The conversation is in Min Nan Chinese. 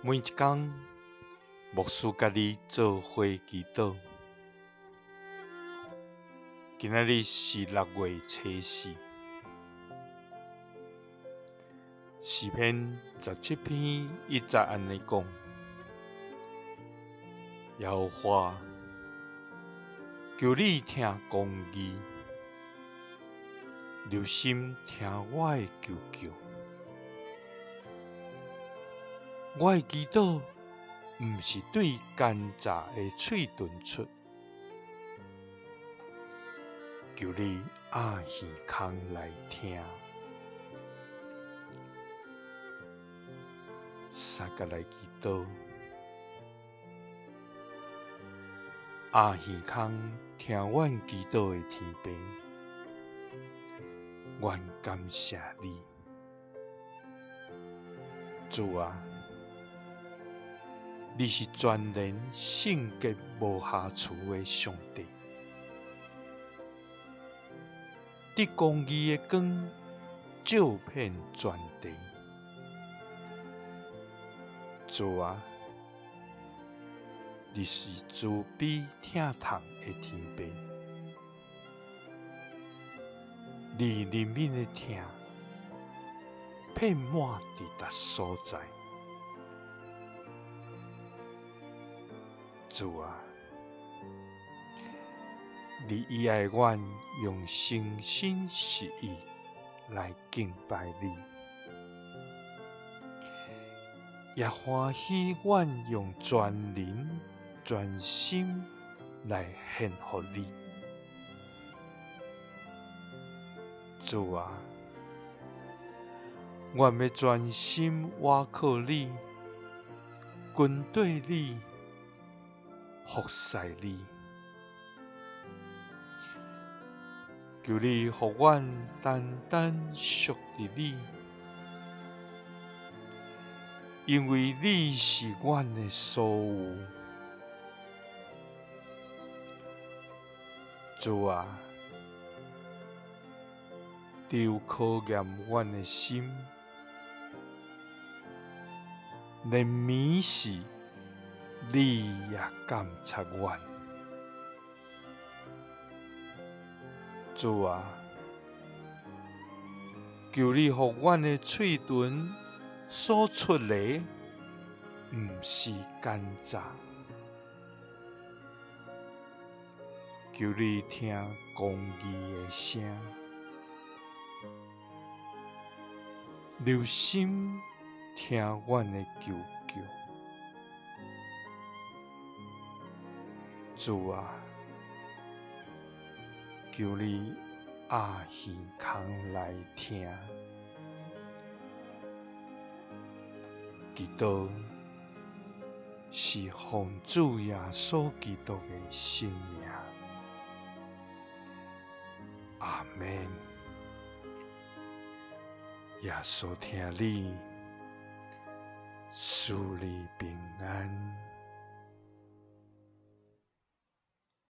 每一工，牧師佮你做伙祈禱。今仔日是6月初四，詩篇17篇1節按呢講：耶和華，求你聽公義，留心聽我的求叫。我的祈禱毋是對奸詐的喙唇出，求你掩耳孔來聽。三佮來祈禱，掩耳孔聽阮祈禱的天父，阮感謝你，主啊！你是全能聖潔無瑕疵的上帝，得公義的光照遍全地。主啊，你是慈悲疼痛的天父，你憐憫的疼遍滿佇逐所在。主啊，你喜愛阮用誠心實意來敬拜你，也歡喜阮用全靈全心來獻予你。主啊，阮欲專心倚靠你，跟綴你，服侍你，求你予阮單單屬佇你，因為你是阮的所有。主啊，你有考驗阮的心，連暝時，你也監察阮，主啊，求你予阮的喙唇所出的，毋是奸詐。求你聽公義的聲，留心聽阮的求叫。主啊，求你掩耳孔來聽，祈禱是奉主耶穌基督的聖名，阿們。耶穌疼你，賜你平安。